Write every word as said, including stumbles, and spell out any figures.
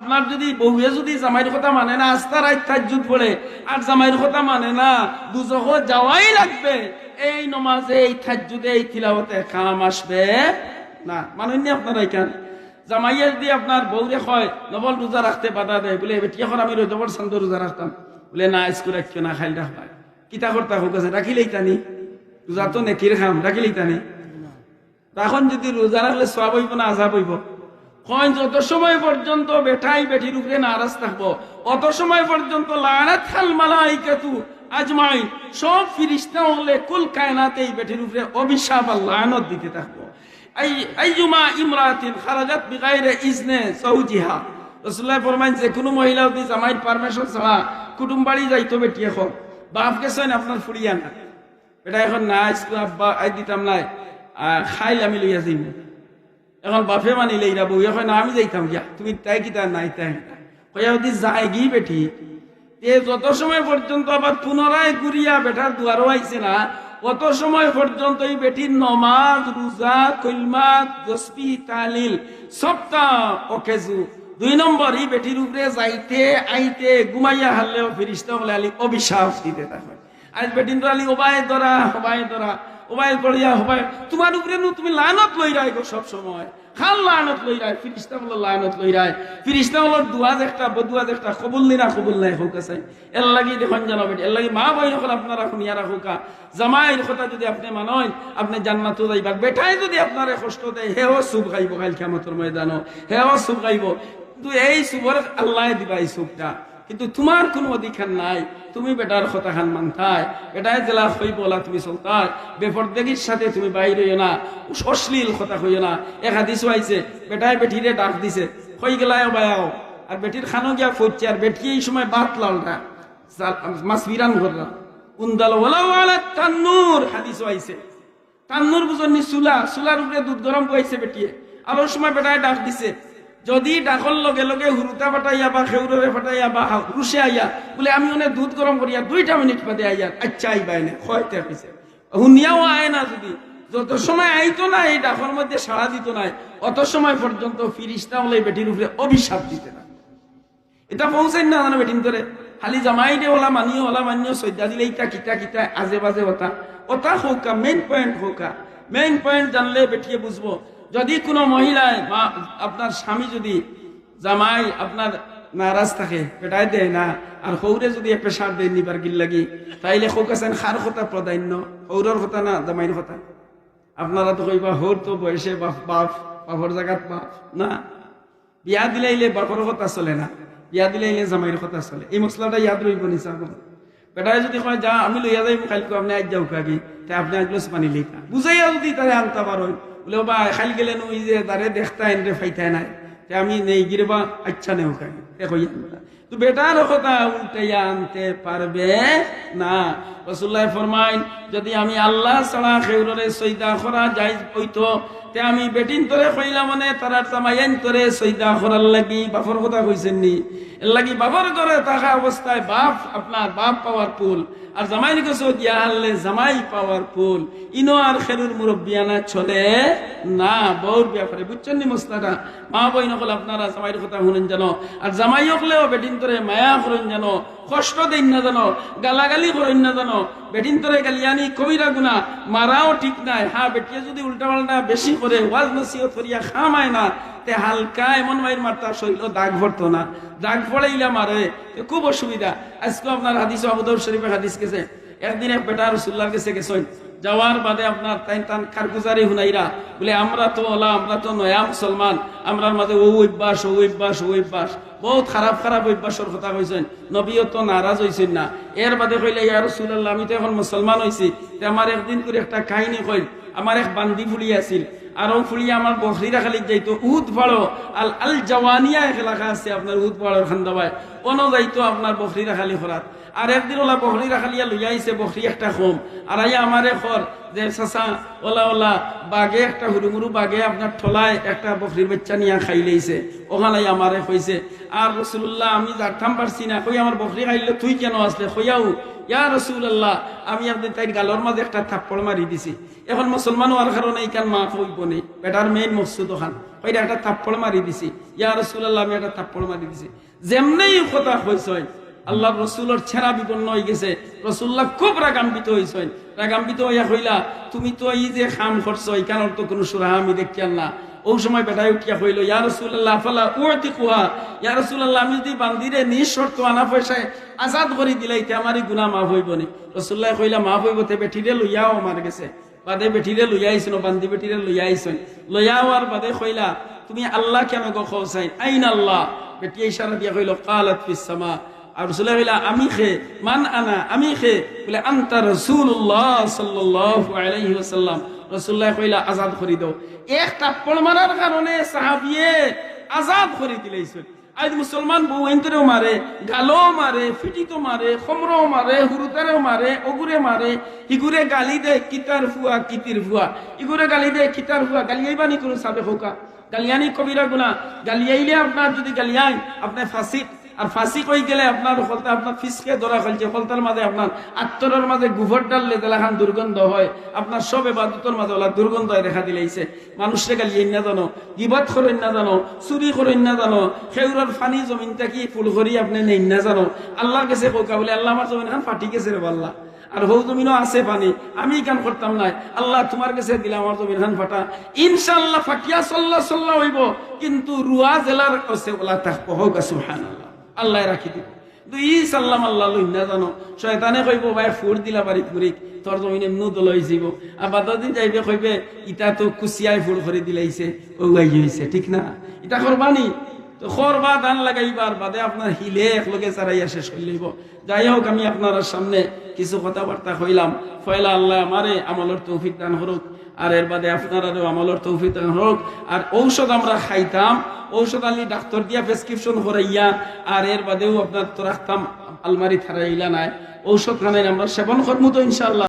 আপনার যদি বউয়ে যদি জামাইর কথা মানে না, আস্তা রাইত তাহাজ্জুদ পড়ে, আর জামাইর কথা মানে না, দুজখো যাওয়াই লাগবে। এই নমাজে, এই তাহাজ্জুদে, এই তিলাওয়াতে কাম আসবে না। মানইন নি আপনারা ইখান? জামাইয়ে যদি আপনার বউরে কয়, "নফল রোজা রাখতে বাধা দেয়", বুলে, "বেটি, অখন আমি রজবর চান্দো রোজা রাখতাম", বুলে, "না, আইজকু রাখিও না, কাইল রাখবায়।" কিতা করতা কউক্কা চাইন, রাখিলাইতা নি? রোজা তো নেকির কাম, রাখিলাইতা নি? অখন যদি রোজা রাখলে সওয়াব অইবো না আজাব অইবো? কইন, যত সময় পর্যন্ত বেটায় বেটির উপরে নারাজ থাকবো, অত সময় পর্যন্ত লানাতহাল মালাইকাতু আজমাইন, সব ফিরিস্তা অকলে কুল কায়নাতে ই বেটির উপরে অভিশাপ আর লানত দিতে থাকবো। আই-, আইয়ুমা ইমরাতিন খারাজাত বিগাইরে ইজনে জাওজিহা। রাসূলুল্লাহ ফরমাইন, যে কুনু মহিলা যদি জামাইর permission ছাড়া কুটুম বাড়ি যাইতো বেটি অখন, বাফ গেছইন আপনার ফুড়ি আনা, বেটায় কয়, "না, আইজকু আব্বা, আইজ দিতাম নায়, আহ, কাইল আমি লইয়া যাইমু।" অখন বাফে মানিলাইরা, বউয়ে কয়, "না, আমি যাইতাম গিয়া, তুমি তাই কিতা নাই তাই কিতা।" কইয়া যদি যায়গি বেটি, তে যত সময় পর্যন্ত আবার পুনরায় ঘুরিয়া বেটার দুয়ারো আইছে না, অত সময় পর্যন্ত ই বেটির নমাজ, রোজা, কলমা, তসবিহ, তাহলিল সবটা অকেজু। দুই নম্বর, ই বেটির উপরে যাইতে আইতে ঘুমাইয়া হারলেও ফিরিস্তা অকলে খালি অভিশাপ দিতে থাকে। আইজ বেটিন্তরে খালি ওবায় ধরা, হবায় ধরা, ওবায় পড়িয়া, হবায়, তুমার উপরে নু তুমি লানত লইরায় গো সব সময়। কার লানত লইরায়? ফিরিস্তা অকলর লানত লইরায়। ফিরিস্তা অকলর দোয়া যে একটা, বদদোয়া যে একটা, কবুল নি না কবুল নায়, কউক্কা চাইন। এরলাগি দেখইন জানো বেটি, এরলাগি মা বইন অকল আপনারা হুনিয়া রাখউক্কা। জামাইর কথা যদি আপনে মানইন, আপনে জান্নাতো যাইবা। বেটায় যদি আপনারে কষ্ট দেয়, হেও চুব খাইবো কাইল কিয়ামতর ময়দানো, হেও চুব খাইবো। কিন্তু এই চুবর আল্লায় দিবা ই চুবটা। কিন্তু তুমার কুনু অধিকার নাই, তুমি বেটার কথাখান মানতায়, বেটায় যেলা কইবো অলা তুমি চলতায়, বেপর্দাগির সাথে তুমি বাইর অইও না, অশ্লীল কথা কইও না। এক হাদিসো আইছে, বেটায় বেটিরে ডাক দিছে, কই গেলায় ও বায় আও, আর বেটির কানো গিয়া পড়ছে, আর বেটিয়ে ই সময় ভাত লাড়রা, মাছ বিরান কররা, উন্দালো ওয়ালাউ আলা তান্নুর, হাদিসো আইছে। তান্নুর বুঝইন নি? চুলা, চুলার উপরে দুধ গরম বওয়াইছে বেটিয়ে। আর অউ সময় বেটায় ডাক দিছে। যদি ডাকর লগে লগে হুরুতা পাঠাইয়া বা খেউররে পাঠাইয়া বা হা-, পুরুষে আইয়া বুলে, "আমি অনে দুধ গরম করিয়া দুইটা মিনিট বাদে আইয়ার", আইচ্ছা, আইবা এনে, কয়তে কইছে। হুনিয়াও আয় না যদি, যত সময় আইতো না, এই ডাকর মধ্যে সাড়া দিতো নায়, অত সময় পর্যন্ত ফিরিস্তা অকলে বেটির উপরে অভিশাপ দিতে না। ইতা পৌঁছাইন না জানো বেটিন্তরে। খালি জামাইরে অলা মানিও, অলা মানিও, সইদা দিলে ইতা কিতা কিতা আজে বাজে কথা। কথা কউক্কা, main point কউক্কা। Main point জানলে বেটিয়ে বুঝবো। যদি কুনু মহিলায় বা আপনার স্বামী যদি জামাই আপনার নারাজ থাকে, বেটায় দেয় না, আর হউরে যদি pressure দেয় নিবার গির লাগি, তাইলে কউক্কা চাইন কার কথা প্রাধান্য, হউরর কথা না জামাইর কথা? আপনারা তো কইবা, হউর তো বয়সে বাফ, বাফ, বাফর জাগাত বাফ। না, বিয়া দিলাইলে বাফর কথা চলে না, বিয়া দিলাইলে জামাইর কথা চলে। ই মসলাটা ইয়াদ রইবো নি সাব? বেটায় যদি কয়, "যা, আমি লইয়া যাইমু কাইলকু, আপনে আইজ যাউক্কা গি", তে আপনে এক গ্লাস পানি লইতা। বুঝাইয়া যদি তারে আনতা পারইন, বুলে, "ও বা, কাইল গেলে নু অউ যে তারে দেখতা এনরে পাইতায় নায়, তে আমি নেই গিরে বা, আইচ্ছা নেউক্কা গি", তে কইয়া আনতা। তো বেটার কথা উল্টাইয়া আনতে পারবে না। রাসূলুল্লায় ফরমাইন, যদি আমি আল্লাহ ছাড়া খেউররে সইদা করা জায়েজ অইতো, তে আমি বেটিন্তরে কইলাম অনে তারার জামাইয়াইন্তরে সইদা করার লাগি, বাফর কথা কইছইন নি? এরলাগি বাফর ঘরো থাকা অবস্থায় বাফ, আপনার বাফ powerful, আর জামাইর গেছো গিয়া হারলে জামাই powerful। ইনো আর খেউরর মুরব্বিয়ানা চলে না বউর ব্যাপারে, বুঝছইন নি মসলাটা? মা বইন অকল আপনারা জামাইর কথা হুনইন জানো, আর জামাই অকলেও বেটিন্তরে মায়া করইন জানো, কষ্ট দেইন না জানো, গালাগালি করইন না জানো। বেটিন্তরে গালিয়ানি কবিরা গুনা, মারাও ঠিক নায়। হ্যাঁ, বেটিয়ে যদি উল্টাপাল্টা বেশি করে, ওয়াজ নসিহত করিয়া কাম আয় না, তে হালকা এমন মাইর মারতা শরীলো দাগ পড়তো না, দাগ পড়াইলা মারে, তে খুব অসুবিধা। আইজকু আপনার হাদিসো, আবু দাউদ শরীফর হাদিস গেছে, একদিন এক বেটা রাসূলুল্লাহর গেছে গেছইন, যাওয়ার বাদে আপনার তাইন তান কারগুজারি হুনাইরা, বুলে, "আমরা তো অলা, আমরা তো নয়া মুসলমান, আমরার মাঝে অউ অভ্যাস, অউ অভ্যাস, অউ অভ্যাস।" বউত খারাপ খারাপ অভ্যাসর কথা কইছইন। নবীও তো নারাজ অইছইন না। এর বাদে কইলা, "ইয়া রাসূলুল্লাহ, আমি তো অখন মুসলমান অইছি, তে আমার একদিন করি একটা কাহিনী কইন। আমার এক বান্দি ফুড়ি আছিল, আর অউ ফুড়ি আমার বকরি রাখালিত যাইতো, উহুদ পাড়ো, আল, আল জাওয়ানিয়া এক এলাকা আছে আপনার উহুদ পাড়র খান্দাবায়, অনো যাইতো আপনার বকরি রাখালি করাত। আর একদিন অলা বকরি রাখালিয়া লইয়া আইছে, বকরি একটা কম, আর আইয়া আমারে কর, যে, "চাচা, ওলা ওলা, বাঘে একটা হুরুমুরু বাঘে আপনার ঠলায় একটা বকরির বাচ্চা নিয়া খাইলাইছে, ওখানে আমারে কইছে, আর রসুলুল্লাহ আমি জারতাম পারছি না, কই আমার বকরি খাইল, তুই কেনে আছলে?" কইয়াউ, "ইয়া রসুলুল্লাহ, আমি একদিন তাইর গালর মাঝে একটা থাপ্পড় মারি দিছি।" এখন মুসলমান অওয়ার কারণে ইখান মাফ অইবো নি, বেটার মেইন মকসুদ ওখান, কইরা একটা থাপ্পড় মারি দিছি, "ইয়া রসুলুল্লাহ, আমি একটা থাপ্পড় মারি দিছি।" যেমনেউ কথা কইছইন, আল্লার রসুলর চেহারা বিবর্ণ অইগেছে। রসুলুল্লাহ খুব রাগান্বিত অইছইন। রাগান্বিত অইয়া কইলা, "তুমি তো ই যে কাম করছো, ইখানর তো কুনু সুরাহা আমি দেখিয়ার না।" অউ সময় বেটায় উঠিয়া কইলো, "ইয়া রাসুলাল্লাহ, আফালা উতিকুহা? ইয়া রাসুলাল্লাহ, আমি যুদি বান্দিরে নিঃশর্ত আনা পয়সায় আজাদ করি দিলাই, তে আমার ই গুনা মাফ অইবো নি?" রসুলুল্লায় কইলা, "মাফ অইবো, তে বেটিরে লইয়া আও আমার গেছে।" বাদে বেটিরে লইয়া আইছইন, বান্দি বেটিরে লইয়া আইছইন। লইয়া আওয়ার বাদে কইলা, "তুমি আল্লাহ কেনে গো কও চাইন? আইনা আল্লাহ?" বেটিয়ে ইশারা দিয়া কইলো, "কালাত ফিস সামা।" আর রসুলুল্লায় কইলা, "আমি কে? মান আনা? আমি কে?" বলে, "আনতা রাসুলুল্লাহ সাল্লাল্লাহু আলাইহি ওয়াসাল্লাম।" রসুলুল্লায় কইলা, "আজাদ করি দেও।" এক থাপ্পড় মারার কারণে সাহাবিয়ে আজাদ করি দিলাইছইন। আইজ মুসলমান বউয়াইন্তরেও মারে, গালো মারে, ফিটিতো মারে, খমরও মারে, হুরুতারেও মারে, অগুরে মারে, ইগুরে গালি দেয়, "কিতার ফুয়া, কিতির ফুয়া।" ইগুরে গালি দেয়, "কিতার ফুয়া।" গালিয়াইবা নি কুনু সাবে কউক্কা? গালিয়ানি কবিরা গুনা। গালিয়াইলে আপনার যুদি গালিয়াইন, আপনে ফাসিক। আর ফাসিক অইগেলে আপনার হকলতা, আপনার ফিসকে ধরা খাইলছে, হকলতার মাঝে আপনার আত্তরর মাঝে গুফর ডাললে যেলাখান দুর্গন্ধ হয়, আপনার সব এবাদতর মাঝে ওলা দুর্গন্ধ দেখা দিলাইছে। মানুষরে গালিয়াইন না জানো, গিবত করইন না জানো, চুরি করইন না জানো, খেউরর পানি জমিন থাকি ফুল করি আপনে নেইন না জানো, আল্লার গেছে কউক্কা বলে, "আল্লাহ, আমার জমিন খান ফাটি গেছে রে আল্লাহ, আর হউ জমিনও আছে পানি, আমি ইখান করতাম নায়, আল্লাহ তুমার গেছে দিলাম আমার জমিন খান ফাটা।" ইনশাআল্লাহ ফাটিয়া চল্লা চল্লা অইবো, কিন্তু রুয়া যেলার আছে ওলা থাকবো। কউক্কা সুবহানাল্লাহ। আল্লায় রাখি দিবো। কিন্তু ই সাল্লাম আল্লাহ লইন না জানো, শয়তানে কইবো, "ভাই ফুর দিলা বাড়ি ফুরিক, তোর জমিন এমনু দল অইযিবো।" আর বাদর দিন যাইবে কইবে, "ইটা তো কুচিয়ায় ফুর করি দিলাইছে, অউ আই অইছে।" ঠিক না? ইটা করবা নি? তো খর বা ধান লাগাইবার বাদে আপনার হিলে একলগে চারাইয়া শেষ করি লইবো। যাই হোক, আমি আপনারার সামনে কিছু কথাবার্তা কইলাম। পয়লা আল্লায় আমারে আমলর তৌফিক দান করুক, আর এর বাদে আপনারারেও আমলর তৌফিক দান করুক। আর ঔষধ আমরা খাইতাম, ঔষধ আনি ডাক্তর দিয়া প্রেসক্রিপশন করাইয়া, আর এর বাদেও আপনার তো রাখতাম আলমারি থারাইলা নাই, ঔষধ খানাইন আমরা সেবন করমু তো ইনশাআল্লাহ।